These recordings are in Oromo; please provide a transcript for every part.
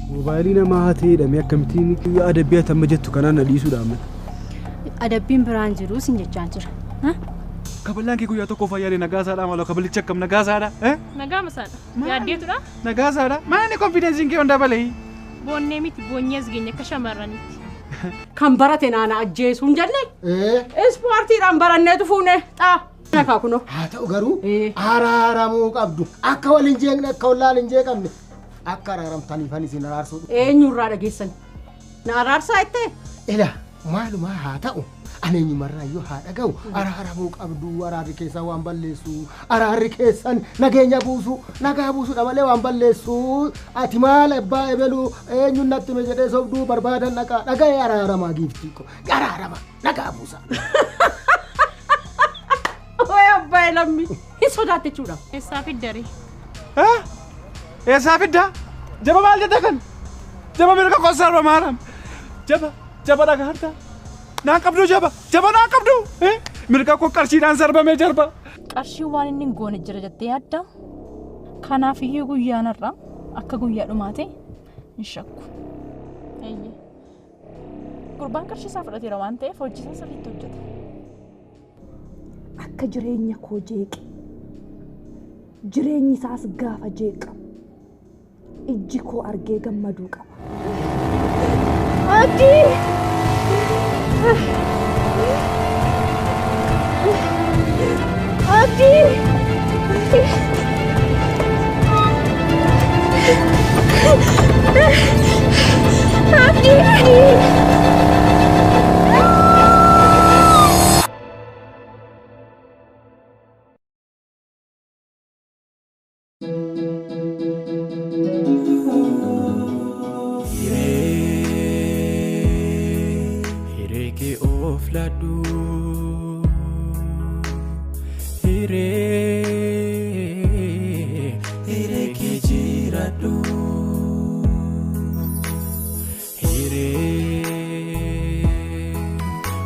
Moobaayilii namaa hatee hidhamee akkamittiin adabbii ati amma jettu kanaan na dhiisuudha amma. Adabbiin biraan jiru sin jechaan jira. Kaballaan kee guyyaa tokkoof ayyaane nagaasaadha maaloo kabalichi akkam nagaasaadha? Nagaa masaadha. Yaaddeetudha? Nagaasaadha. Maali konfidensiin kee hundaa balee? Boonnee miti boonyee as geenye akka shamarraniitti. Kan barate naana ajjeesuun jenne? Ispoortiidhaan baranneetu fuune xaa. Nakaa kunoo. Haa ta'u garuu araaramuu qabdu. Akka wal hin jeeqne akka wallaan hin jeeqamne akka araaramtaniifan isin araarsuu. Eenyurraa dhageessan? Na araarsaa jettee? Ila maalumaa haa ta'u ani eenyumarraayyuu haa dhaga'u araaramuu qabdu araarri keessan waan balleessu araarri keessan nageenya buusu nagaa buusuudha malee waan balleessu ati maal abbaa ebeluu eenyuun natti hime jedhee sobduu barbaadan dhaqaa dhaga'ee araaramaa giiftii ko araarama nagaa buusa. Oye abbaa lammi hin sodaatte jechuudha. Eessaa fidda ree? Eessaa fidda? Jaba maal jette kan? Jaba mirga koo sarba maaram. Jaba jaba dhagaa harta. Naan qabdu jaba jaba naan qabdu. Mirga koo qarshiidhaan sarbamee jarba. Qarshiin waan inni hin goone jira jettee yaadda. Kanaafiyyuu guyyaan har'aa akka guyyaa dhumaate hin shakku. Eeyyee. Gurbaan qarshii isaa fudhateera waan ta'eef hojii isaa sirriitti hojjeta. Akka jireenya koo jeeqe jireenyi isaas gaafa jeeqamu ijji koo argee gammaduu qaba. Abdii! Abdii! Abdii! Hiree kee of laadhu hiree hiree kee jiraadhu hiree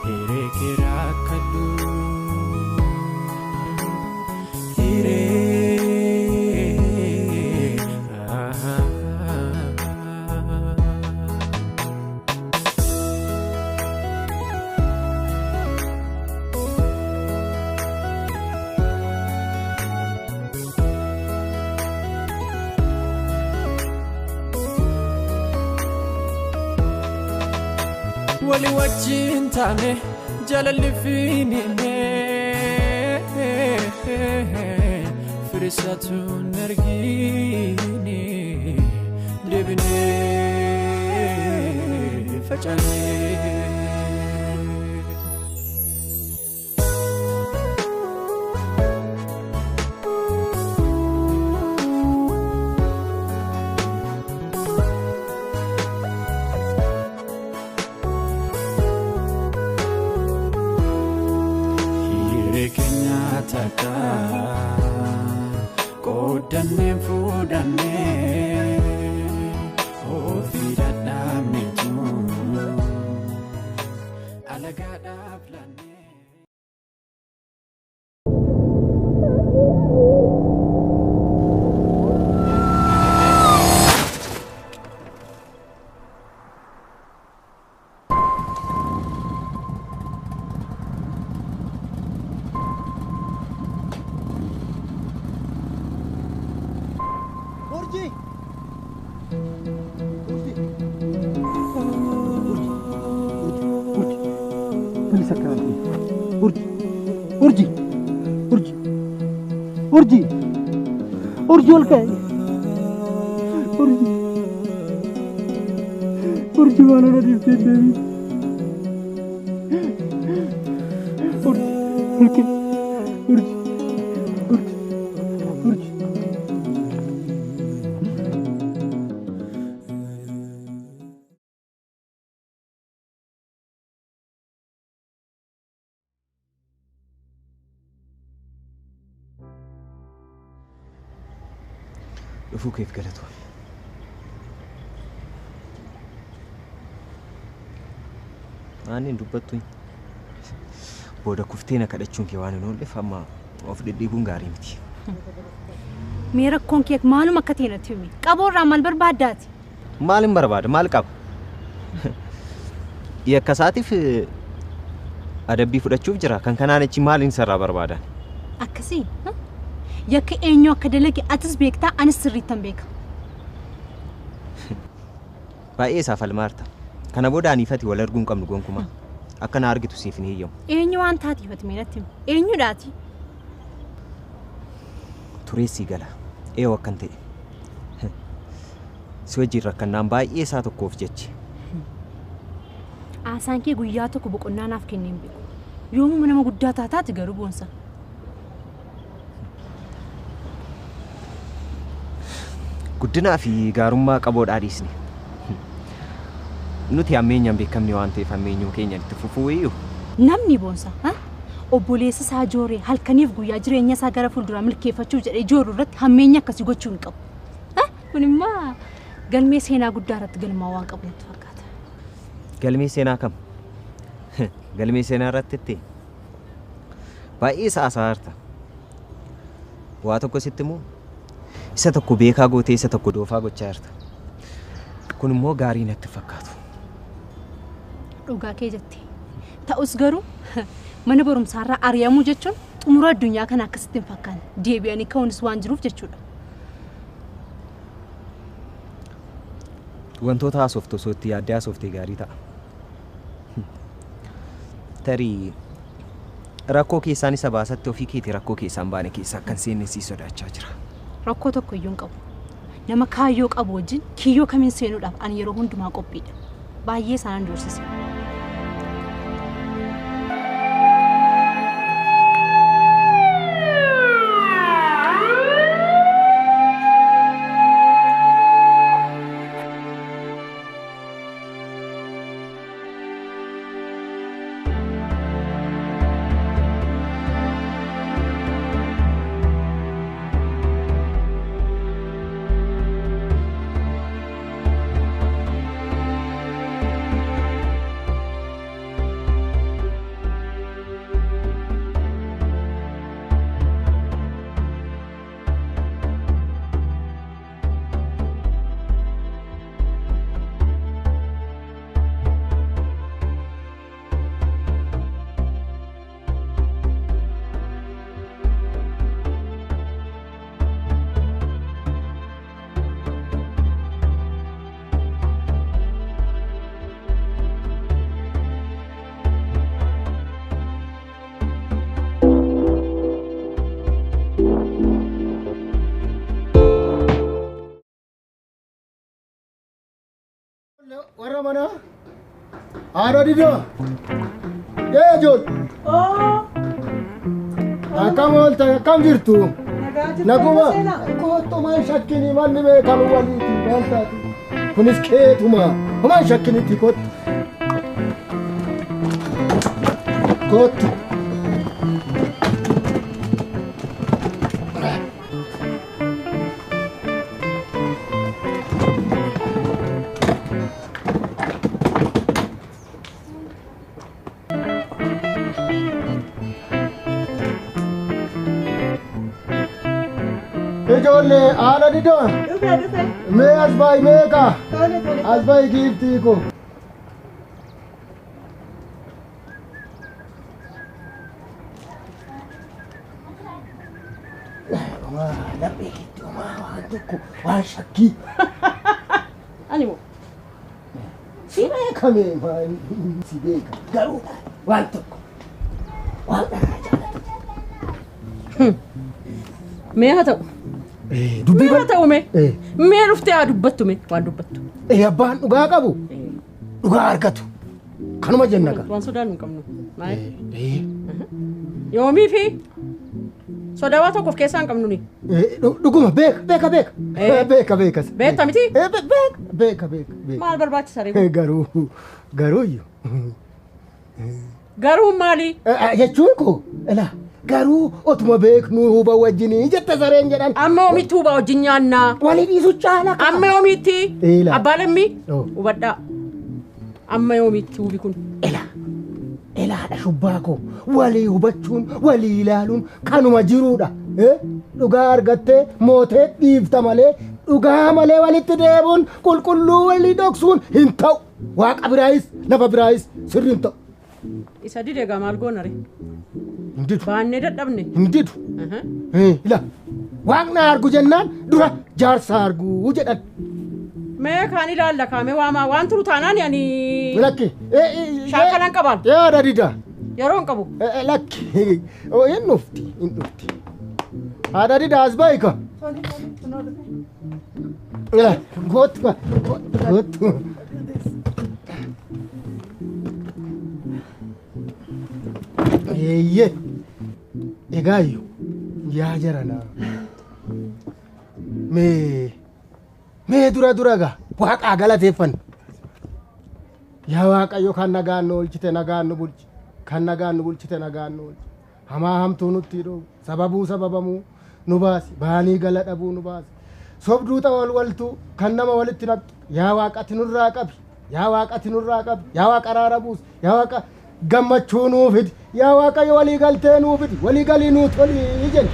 hiree kee rakkadhu hiree. Wali wajjin taane jaalalli fiinine firisatu argine deebinee facaane. Hiree keenya takka qoodannee fuudhannee ofii dadhabneetu alagaadhaaf laannee. Urjii! Urjii! Urjii! Bilis akkanatti. Urjii! Urjii! Urjii! Urjii! Urjii ol ka'e. Urjii! Urjii maal na dhiiftee deebii? Urjii! Ol ka'e. Urjii! Urjii! Urjii! Dhufuu keef galatoomi. Ani hin dubbattu. Booda kuftee na kadhachuun kee waan hin oolleef amma of dhidhiibuun gaarii miti. Mee rakkoon kee maaluma akka ta'e natti himi. Qaboorraa maal barbaaddaati? Maalin barbaada? Maal qaba? Yakka isaatiif adabbii fudhachuuf jira. Kan kanaan achi maaliin sarraa barbaadan? Akkasii? Yakka eenyu akka dalage atis beektaa anis sirriittan beeka. Baay'ee isaa falmaarta. Kana booda aniifati wal arguu hin qabnu gonkumaa. Akka na argitu siif hin hiyyamu. Eenyu waan taateef ati meeratti himu? Eenyudhaati? Tureessii gala. Eewu akkan ta'e. Si wajjin rakkannaan baay'ee isaa tokkoof jechi. Haasaan kee guyyaa tokko boqonnaa naaf kennee hin beeku. Yoomuma nama guddaa taataati garuu boonsa. Guddinaa fi gaarummaa qaboodhaa dhiisne. Nuti hammeenyaan beekamne waan ta'eef hammeenyuma keenya itti fufuu iyyuu. Namni boonsa. Obboleessa isaa jooree halkaniif guyyaa jireenya isaa gara fuulduraa milkeeffachuuf jedhee jooru irratti hammeenya akkasii gochuu hin qabu. Kun immoo galmee seenaa guddaa irratti galmaa waan qabu natti fakkaata. Galmee seenaa kam? Galmee seenaa irratti itti baay'ee isaa haasa'aarta. Waa tokko sitti immoo isa tokko beekaa gootee isa tokko doofaa gochaa jirta. Kun immoo gaarii natti fakkaatu. Dhugaa kee jette. Ta'us garuu mana barumsaarraa ari'amuu jechuun xumura addunyaa kana akkasitti hin fakkaanne. Deebi'anii ka'uunis waan jiruuf jechuudha. Wantoota haasoftu osoo itti yaaddee haasoftee gaarii ta'a. Tarii rakkoo keessaan isa baasatti ofii keetii rakkoo keessaan baane keessaa akkan seenne sii sodaachaa jira. Rakkoo tokko iyyuu hin qabu. Nama kaayyoo qabu wajjin kiyyoo kamiin seenuudhaaf ani yeroo hundumaa qophiidha. Baay'ee isaan doorsisa. Warra manaa haadha didoo ee ijoollee akkam ooltan akkam jirtu naguma kottu maan shakkinii manni beekamu waliiti maal taatu kunis keetuma maan shakkinitti kottu kottu. Ijoollee haadha didoo mee as baayi meeqa as baayi giiftii ko. Laphee keetti homaa waan tokko waan shakkii. Ani moo? Si beekame si beeka garuu waan tokko waan dhagaa jaalatu. Mee haa ta'u. Mee haa ta'u mee? Mee dhuftee haa dubbattu mee waan dubbattu. Abbaan dhugaa qabu dhugaa argatu kanuma jenna gaa. Waan sodaannu hin qabnu. Yoomii fi sodaa waa tokko of keessaa hin qabnu ni. Dhuguma beeka beeka beeka. Beeka beeka. Beekta miti? Beeka beeka beeka. Maal barbaachisa ree? Garuu garuu iyyuu. Garuu maali? Jechuun koo ilaa garuu otuma beeknu huba wajjinii jette sareen jedhan. Amma yoomitti huba wajjin nyaannaa? Walii dhiisu caala. Amma yoomitti? Abbaa lammii? Hubadhaa. Amma yoomitti hubi kun? Ilaa ilaadha shubbaa koo walii hubachuun walii ilaaluun kanuma jiruudha. Dhugaa argattee mootee dhiifta malee Dhugaa malee walitti deebi'uun qulqulluu walii dhoksuun hin ta'u. Waaqa biraayis lafa biraayis sirri hin ta'u. Isa dide egaa maal goona ree? Hin didu. Baannee dadhabne. Hin didu. Ila waaqni argu jennaan dura jaarsa arguu jedhan. Mee kaan ilaalla kaamee waamaa waan turu taanaan ani. Lakki. Shaakalan qabaan. Yaada dida. Yeroo hin qabu. Lakki. Hin dhufti hin dhufti. Haadha dida as ba'i ka. Gootu gootu. Eeyyee. Egaayyuu yaa jaranaa. Mee mee dura dura gaa waaqaa galateeffanna. Yaa Waaqayyo kan nagaan nu oolchite nagaan nu bulchi. Kan nagaan nu bulchite nagaan nu oolchi. Hamaa hamtuu nutti dhoobu sababuu sababamuu nu baasi baanii gala dhabuu nu baasi. Sobduu xawalwaltuu kan nama walitti naqxu yaa Waaqati nurraa qabi. Yaa Waaqati nurraa qabi. Yaa Waaqa araara buusi. Yaa Waaqa gammachuu nuu fidi. Yaa Waaqayyo walii galtee nuu fidi. Walii galii nuu tolii jenna.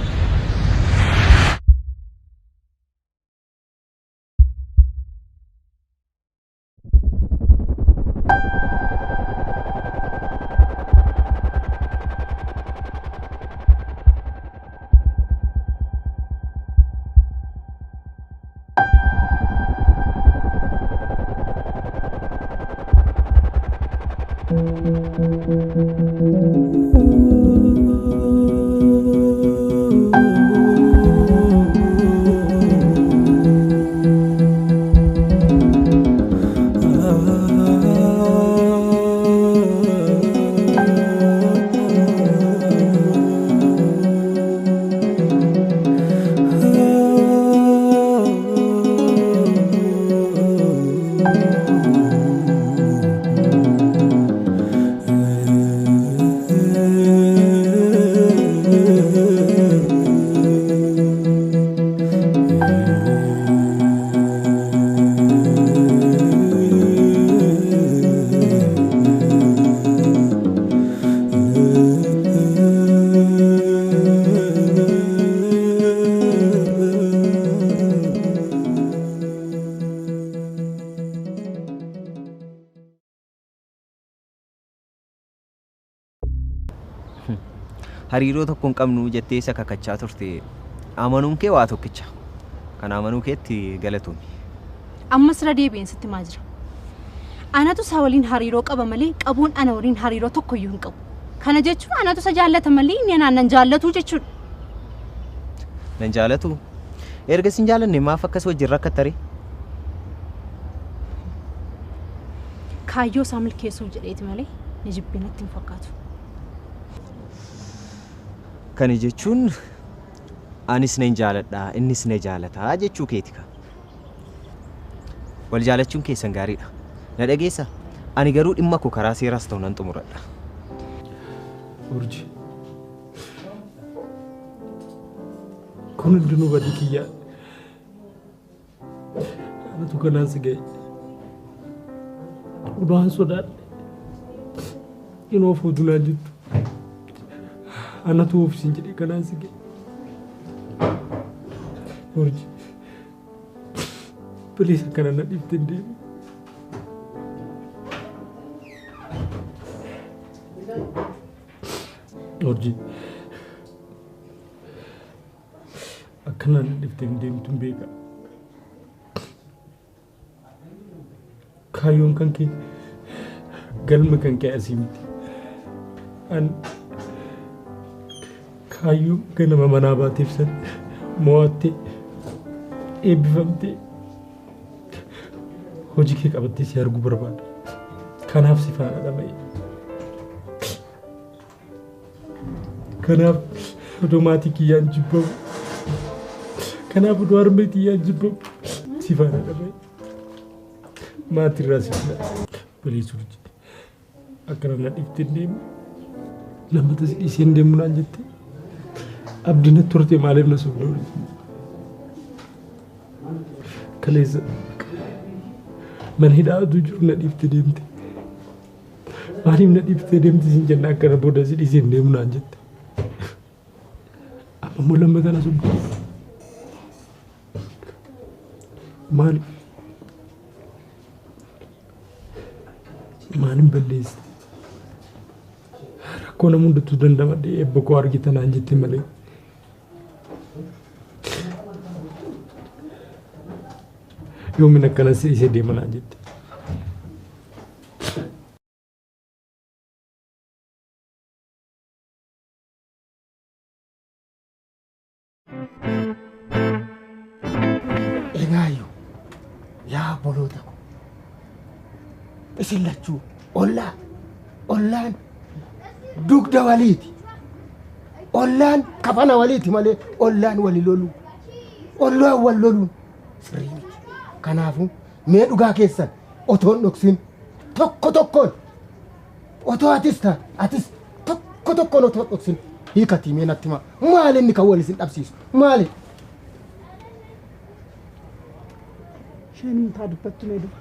Hariiroo tokko hin qabnu jettee isa kakachaa turte amanuun kee waa tokkicha. Kana amanuu keetti galatoomi. Ammas irra deebi'een sitti maa jira. Anatu isa waliin hariiroo qaba malee qabuun ana waliin hariiroo tokkoyyuu hin qabu. Kana jechuun anatu isa jaallata malee inni anaan nan jaallatu jechuudha. Nan jaallatu? Erga sin jaallanne maaf akkas wajjin rakkatta ree? Kaayyoo isaa milkeessuuf jedheeti malee na jibbee natti hin fakkaatu. Kana jechuun anis nan jaaladha innis na jaalataa jechuu keeti ka. Wal jaalachuun keessan gaariidha. Na dhageessa? Ani garuu dhimma koo karaa seeraas ta'u nan xumuradha. Urji. Kun hundinuu badii kiyyaa. Anatu kanaan si ga'e. Udaan sodaadhe. Inoo fuulduraan jirtu. Anatu oofisiin jedhee kanaan si ga'e. Urji. Bilis akkana na dhiifte hin deemu. Urji. Akkana na dhiifte hin deemtu hin beeka. Kaayyoon kan kee galma kan kee asii miti. An kaayyoo ganama manaa baateef san mo'attee eebbifamtee hojii kee qabattee si arguu barbaada. Kanaaf si faana dhama'e. Kanaaf odoo maatii kiyyaan jibbamu. Kanaaf odoo harmee kiyyaan jibbamu si faana dhama'e. Maatirraa si fila. Bilis Urji. Akkana na dhiiftee hin deemu. Lammata si dhiisee hin deemu naan jette. Abdii natti horte maaliif na sobde Urji? Kaleessa mana hidhaa utuu jiru na dhiiftee deemte. Maaliif na dhiiftee deemte siin jenna akkana booda si dhiisee hin deemu naan jette. Amma immoo lammata na sobde. Maaliif? Maalin balleessite? Rakkoo nama hundattuu dandamadhee eebba koo argita naan jette malee. Yoomin akkana si ishee deema naan jette. Egaayyuu yaa obboloota ko isin lachuu ollaa ollaan dugda waliiti ollaan kafana waliiti malee ollaan wali loluu ollaan wal loluun sirrii miti. Kanaafuu mee dhugaa keessan otoo hin dhoksin tokko tokkoon otoo atis taate atis tokko tokkoon otoo hin dhoksin hiikatii mee natti himaa maali inni kan wal isin dhabsiisu maali? Isheen taa dubbattu mee dura.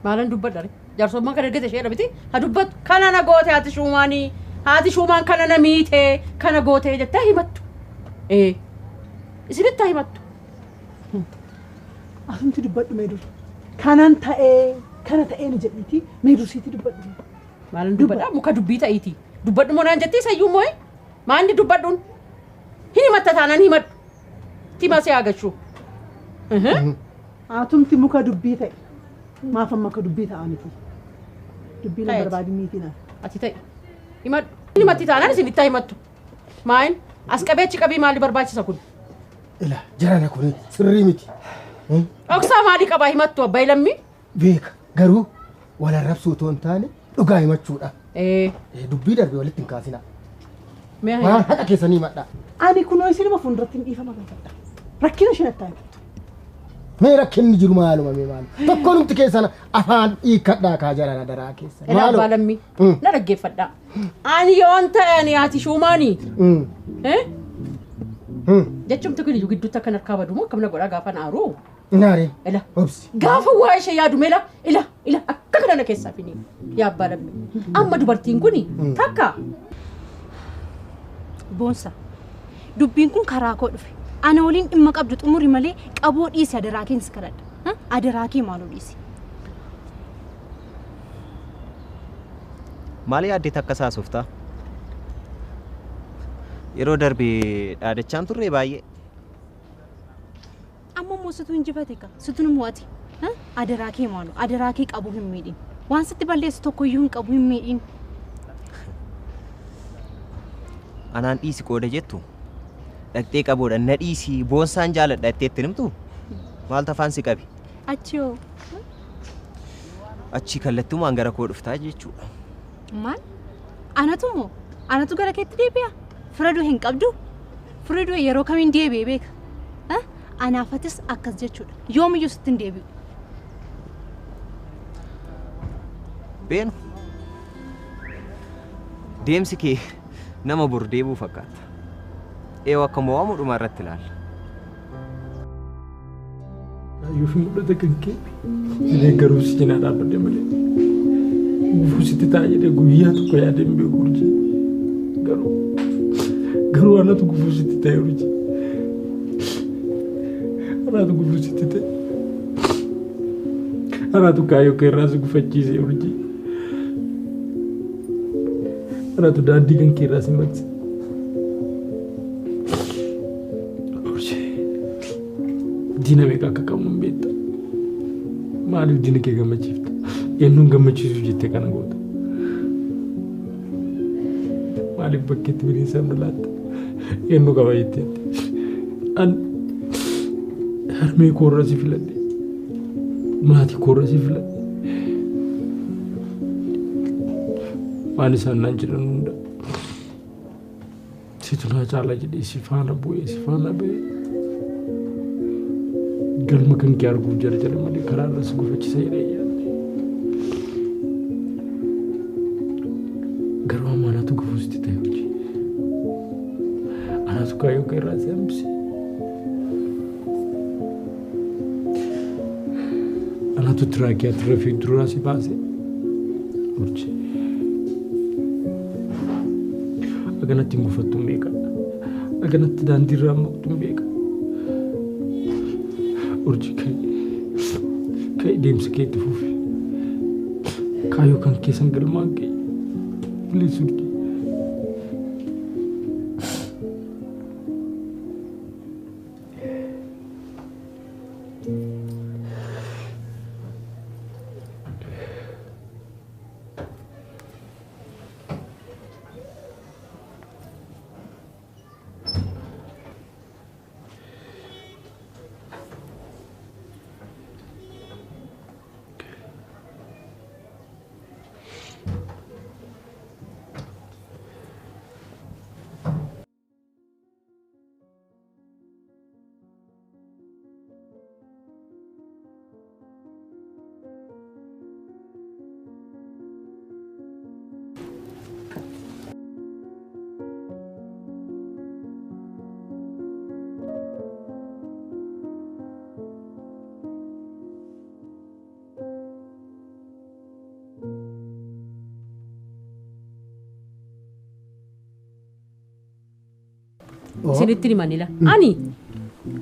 Maalan dubbadha ree? Jaarsummaan kan ergite isheedha miti? Ha dubbattu. Kana na goote haati shuumaanii. Haati shuumaan kana na miite. Kana gootee jettee himattu. Ee. Isinitti haa himattu. Asumti dubbadhu mee dura. Kanan ta'ee kana ta'ee ni jedhiiti mee dursiitii dubbadhu. Maalan dubbadha? Muka dubbii ta'iiti. Dubbadhu moo naan jettii isayyuu moo? Maalni dubbadhuun? Hin himatta taanaan himadhu. Tima si haa gashuu. Atumti muka dubbii ta'e. Maaf amma akka dubbii ta'a miti. Dubbii na Ta'eeti. barbaadu miti na. Ati ta'e. Himadhu. Hin himatti taanaan isinitti haa himattu. Maayin as qabee achi qabii maali barbaachisa kun? Ila jarana kun sirrii miti. Dhoksaa maalii qabaa himattu abbaa lammii? Beeka garuu wal arrabsuu otoo hin taane dhugaa himachuudha. Ee. Dubbii darbe walitti hin kaasinaa. Mee Waan haqa keessanii himadhaa. Ani kunoo isinuma fuulduratti hin dhiifama gaafadha. Rakkina isheen attaa himattu. Mee rakkinni jiru maaluma mee maaluma. Tokkoonumti keessan afaan hiikkadhaa kaa jarana daraa keessa. Ila abbaa lammii. Na dhaggeeffadhaa. Ani yoon ta'e ani haati shuumaanii. Eh? Jechumti kun iyyuu gidduutti akkan harkaa badu moo akkam na godhaa gaafa na aaru? Naareen. Ila. Obsi. Gaafa waa ishee yaadu meela ila ila akka kana na keessaa fini yaa abbaa lammii. Amma dubartiin kuni takka. Boonsa. Dubbiin kun karaa koo dhufe. Ana waliin dhimma qabdu xumuri malee qaboo dhiisi adaraa keen si kadhadha. Adaraa kee maaloo dhiisi. Maali yaadde takka saasoftaa? Yeroo darbe dhaadachaan turre baay'ee. Amma immoo situ injifate ka situ nu mo'ate. Adaraa kee maaloo adaraa kee qabu hin miidhin. Waan sitti balleessu tokkoyyuu hin qabu hin miidhin. Anaan dhiisi qooda jettu dhaqxee qaboodha na dhiisi boonsaan jaaladha jettee itti himtu maaltu afaan si qabi? Achi hoo? Achi kallattumaan gara koo dhuftaa jechuudha. Maal? Anatu moo? Anatu gara keetti deebi'a? Fira du'e hin qabdu? Fira du'e yeroo kamiin deebi'ee beeka? Anaafatis akkas jechuudha. Yoomiyyuu sitti hin deebi'u. Beenu. Deemsi kee nama bor deebi'u fakkaata. Eewu akka mo'amu dhuma irratti ilaalla. Kaayyoo fi mul'ata kan kee jedhee garuu si cinaa dhaabbadhe malee. Gufuu sitti ta'a jedhee guyyaa tokko yaadee hin beeku urjii. Garuu garuu anatu gufuu sitti ta'e urjii. Anatu gufuu sitti ta'e. Anatu kaayyoo kee irraa si gufachiise urjii. Anatu daandii kan kee irraa si maqse. Urjii. Diina meeqa akka qabnu hin beekta. Maaliif diina kee gammachiifta? Eenyuun gammachiisuuf jettee kana goota? Maaliif bakkeetti bineensa nu laatta? Eenyu qaba jetteetti? An harmee koorra si filadhe. Maatii koorra si filadhe. Waan isaan naan jedhan hunda. Situ naa caala jedhee si faana bu'ee si faana ba'ee. Galma kan kee arguuf jala jala malee karaa irra si gufachiisa jedhee yaadde. Garuu amma anatu gufuu sitti ta'e hojii. Anatu kaayyoo kee irraa si hambise. Anatu tiraakii ati irra fiigdu duraa si baase. Urjii. Akkanatti hin gufattu hin beeka. Akkanatti daandii irraa maqtu hin beeka. Urjii ka'e. Ka'e deemsa kee itti fufi. Kaayyoo kan keessan galmaan ga'e. Please Urjii. Isinitti himanila. Ani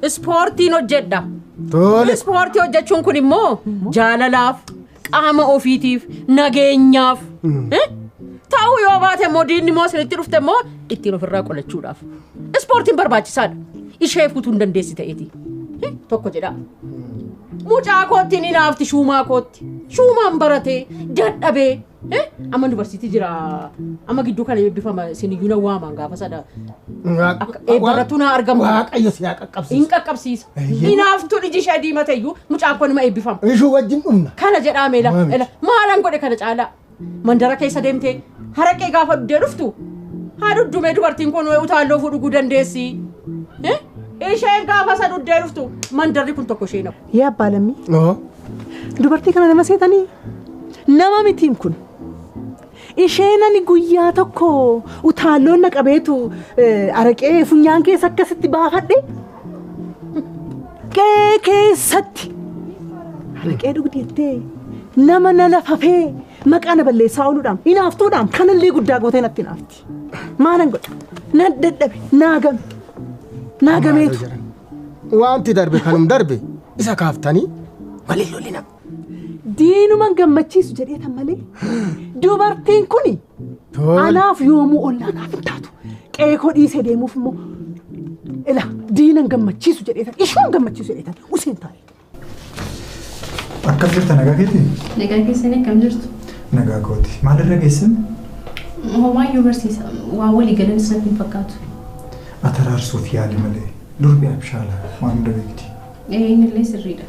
ispoortiin hojjedha. Ispoortii hojjechuun kun immoo jaalalaaf, qaama ofiitiif, nageenyaaf. Ta'uu yoo baate immoo diinni immoo isinitti dhufte immoo ittiin ofirraa qolachuudhaaf. Ispoortiin barbaachisaadha. Isheef utuu hin dandeessi ta'eeti. Tokko jedha. Mucaa kootti ni naafti shuumaa kootti. Shuumaan baratee dadhabee. Amma yuunivarsiitii jira. Amma gidduu kana eebbifama isiniyyuu na waamaan gaafa sada. Eebbarrattuu na argamu. Waaqayyo si haa qaqqabsiisu. Hin qaqqabsiisa. Hinaaftuu iji ishee diimate iyyuu mucaan kun nama eebbifama. Ishuu wajjin dhumna. Kana jedhaa meela. Maalan godhe kana caalaa. Mandara keessa deemtee haraqee gaafa dhuddee dhuftu. Haa dhuddumee dubartiin kun utaalloo fuudhuu dandeessi. Isheen gaafa isa dhuddee dhuftu mandarri kun tokko ishee naqu. Yaa abbaa lammii. Dubartii kana nama seetanii nama mitiin kun. Isheen ani guyyaa tokko utaalloon na qabeetu araqee funyaan keessa akkasitti baafadhe qe'ee keessatti araqee dhugdeettee nama na lafafee maqaa na balleessaa ooluudhaan hinaaftuudhaan kanallee guddaa gootee natti hinaafti. Maalan godha? Na dadhabe, naa game, naa gameetu. Wanti darbe kanum darbe isa kaaftanii waliin lolina. Diinumaan gammachiisu jedhee malee dubartiin kuni anaaf yoomuu ollaa naaf hin taatu qe'ee koo dhiisee deemuuf immoo ila diinan gammachiisu jedhee tan ishuun gammachiisu jedhee tan useen taa'e. Akkam jirta nagaa keetii? Nagaa keessanii akkam jirtu? Nagaa kooti. Maalirra geessan? Homaayyuu barsiisa. Waa walii galan isatti hin fakkaatu. Ati araarsuuf yaali malee durbi abshaala waan hunda beekti. Innillee sirriidha.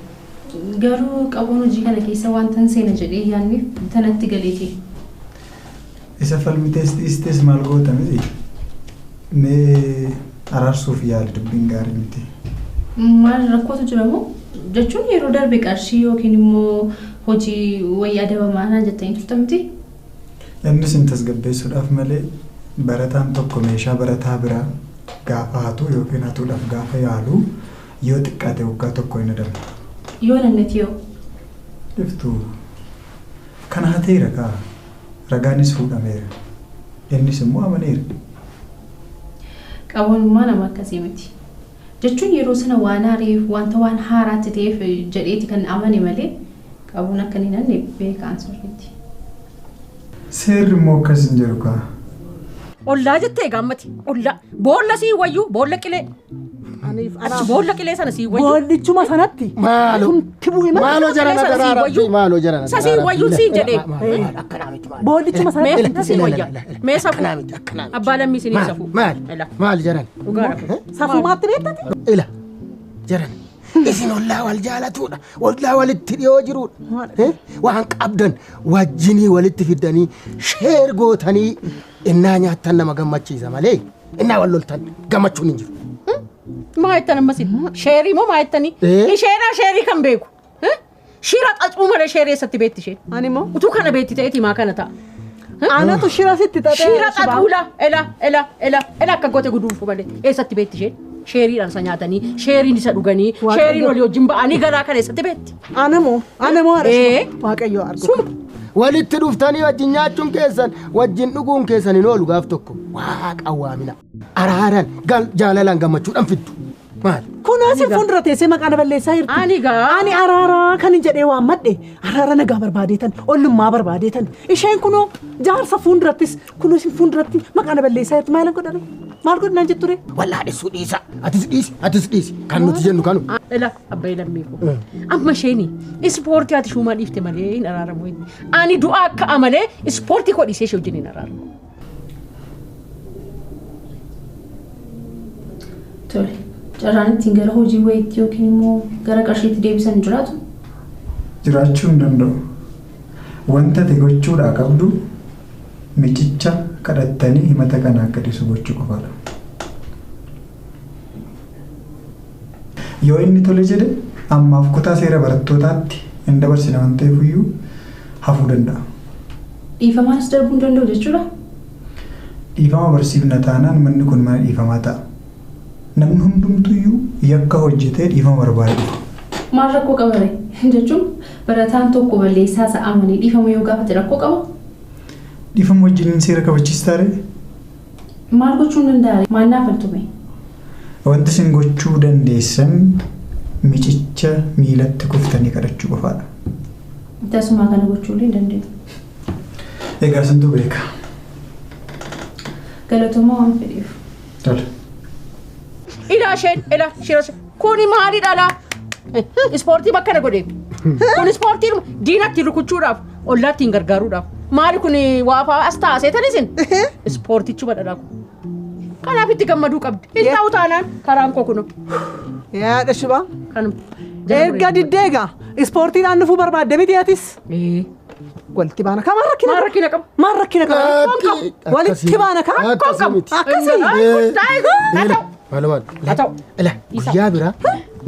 Garuu qaboon hojii kana keessa wanta hin seena jedhee yaadneef tanatti galeeti. Isa falmitees dhiistees maal goota miti? Mee araarsuuf yaali dubbiin gaarii miti. Maal rakkootu jira moo? Jechuun yeroo darbe qarshii yookiin immoo hojii wayii adabamaa naan jettanii turtan miti? Innis hin tasgabbeessuudhaaf malee barataan tokko meeshaa barataa biraa gaafa hatu yookiin hatuudhaaf gaafa yaalu yoo xiqqaate waggaa tokko hin adabu. Yoo nannati yoo? Iftuu kana hateera kaa ragaanis fuudhameera innis immoo amaneera. Qaboonummaa nama akkasii miti. Jechuun yeroo sana waan haareef wanta waan haaraatti ta'eef jedheeti kan amane malee qabuun akka hin nanne beekaan sirriitti. Seerri immoo akkas hin jiru kaa. Ollaa jettee gaammati ollaa boolla sii wayyuu boolla qilee. Achi boolla qilee sana sii wayyuu. Boollichuma sanatti. Maaloo. Maaloo jarana daraara. Maaloo jarana. Sasii wayyuu siin jedhee. Boollichuma sanatti. Sii wayya. Mee safuu. Abbaa lammii sinii safuu. Maal maal jaran. Safuu maatti beektati? Ila jaran. Isin ollaa wal jaalatuudha. Ollaa walitti dhiyoo jiruudha. Waan qabdan wajjinii walitti fiddanii sheer gootanii innaa nyaattan nama gammachiisa malee innaa wal loltan gammachuun hin jiru. Maa jettan ammasin? Sheerii moo maa jettanii? Isheedhaa sheerii kan beeku. Shira xaxuu malee sheerii eessatti beekti isheen? Ani immoo? Utuu kana beekti ta'eeti maa kana ta'a? Anatu shira sitti xaxee. Shira xaxuu la ela ela ela ela akka goote guduunfu malee eessatti beekti isheen? Sheeriidhaan isa nyaatanii, sheeriin isa dhuganii, sheeriin walii wajjin ba'anii galaa kana eessatti beekti? Anamoo anamoo haadha Waaqayyo argu. Walitti dhuftanii wajjin nyaachuun keessan wajjin dhuguun keessan hin oolu gaaf tokko waaqa waamina. Araaran jaalalaan gammachuudhaan fiddu. Maal? Kun Kunoo isin fuuldura teessee maqaa na balleessaa jirti. Ani gaa. Ani araaraa kan hin jedhee waan madde araara nagaa barbaadeetan ollummaa barbaadeetan isheen kunoo jaarsa fuuldurattis kunoo isin fuulduratti maqaa na balleessaa jirti maal godhare maal godhinaan jetture. Wallaa dhisuu dhiisa atis dhiisi atis dhiisi kan nuti jennu kanu. Ila abbaa lammii koo amma isheeni ispoortii ati shuumaa dhiifte malee hin araaramu. Ani du'aa akka amalee ispoortii koo dhiisee ishee wajjin hin araaramu. Tole. Carraan ittiin gara hojii wayiitti yookiin immoo gara qarshiitti deebisan jiraatu? Jiraachuu hin danda'u. Wanta ati gochuudhaa qabdu michicha kadhattanii himata kana akka dhiisu gochuu qofaadha. Yoo inni tole jedhe ammaaf kutaa seera barattootaatti hin dabarsine waan ta'eef iyyuu hafuu danda'a. Dhiifamaanis darbuu hin danda'u jechuudha? Dhiifama barsiifna taanaan manni kun mana dhiifamaa ta'a. Namni hundumtuyyuu yakka hojjetee dhiifama barbaada dhufa. Maal rakkoo qaba ree? Jechuun barataan tokko balleessaa isaa amanee dhiifama yoo gaafate rakkoo qaba? Dhiifama wajjin seera kabachiistaa ree? Maal gochuu hin danda'a ree? Maal naaf faltume? Wanti isin gochuu dandeessan michicha miilatti kuftanii kadhachuu qofaadha. Tasuma kana gochuu hin dandeenyu. Egaa isintu beeka. Galatoomaa waan fedheef. Tole. Ila isheen ila shira kuni maali dhala ispoortii bakka na godhe kun ispoortii diinatti rukuchuudhaaf ollaatti hin gargaaruudhaaf maali kun waafaa as taasee tanisin ispoortichuma dhala kun kanaaf itti gammaduu qabdi hin ta'u taanaan karaan koo kuno. Yaa dhashubaa. Erga diddeega ispoortiidhaan dhufuu barbaadde miti atis. Walitti baana kaa maal rakkina? Maal rakkina qaba? Maal rakkina qaba? Walitti baana kaa? Akkasii. Maal ila guyyaa biraa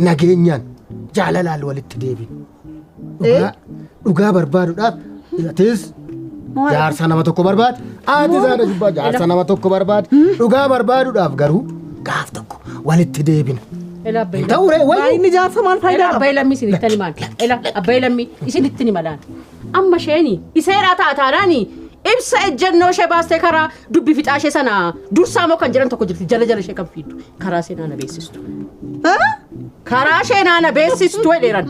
nageenyaan jaalalaan walitti deebin. Dhugaa barbaaduudhaaf atis jaarsa nama tokko barbaade atis haadha jubbaa jaarsa nama tokko barbaade dhugaa barbaaduudhaaf garuu gaaf tokko walitti deebina. Ta'uu ree wayi. Inni jaarsa maal faayidaa qaba? Abbaa lammii isinitti himaan. Ila abbaa lammii isinitti himalaan. Amma isheeni iseeraa taataadhaani ibsa ejjennoo ishee baastee karaa dubbi fixaa ishee sana dursaa moo kan jedhan tokko jirti jala jala ishee kan fiiddu karaa seenaa na beeksistu. Karaa seenaa na beeksistu jedheeran.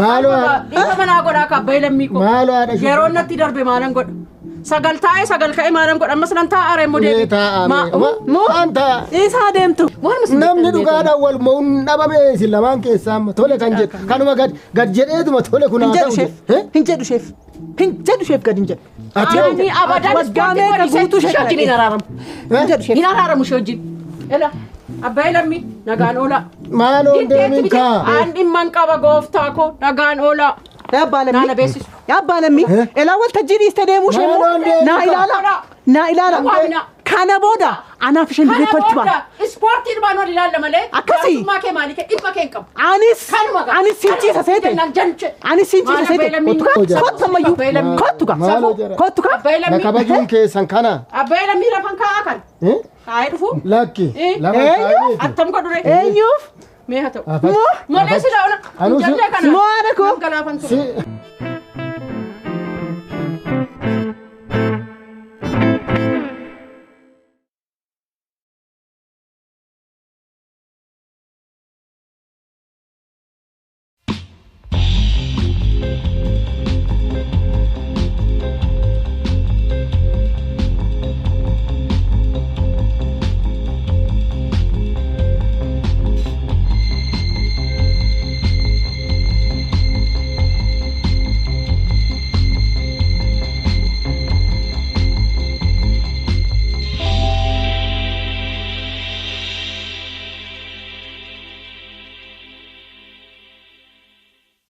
Maaloo dhiifa manaa godhaa ka abbaa lammii koo. Maaloo haadha ishee. Yeroo natti darbe maalan godha. Sagal taa'ee sagal ka'ee maalan godha ammas nan taa'aa reemmoo deebi. Maan taa'a. Isaa deemtu. Namni dhugaadhaan wal mo'uun dhabame isin lamaan keessaa amma tole kan jedhu kanuma gad jedheetuma tole kun haa ta'u jedhe. Hin jedhu sheef. Hin jedhu sheef gad hin jedhu. Ani abadan ispoortii godhisee ishee wajjin hin araaramu. Hin araaramu ishee wajjin. Ela abbaa lammii nagaan oolaa. Maaloo deemin kaa. Aan dhimman qaba gooftaa koo nagaan oolaa. Yaa lammii. Yaa abbaa lammii. Elaa waltajjii dhiistee deemuu ishee immoo naa ilaala. Naa ilaala. Kana booda anaaf isheen dirreetti walitti baana. Ispoortiin waan wal ilaalla malee. Akkasii. Jaartummaa kee maalii kee dhimma kee hin qabu. Anis anis siin ciisa seete. Anis siin ciisa seete. Kottu ammayyuu. Kottu gaa. Kottu gaa. Na kabajuun keessan kana. Abbaa lammii lafan kaa'aa kan. Kaa'ee dhufu. Lakki. Lafa kaa'ee. Attam godhure. Eenyuuf? Mee haa ta'u. Malee silaa ola. Anuu Jallee kana. Moo haadha koo. Galaafan ture.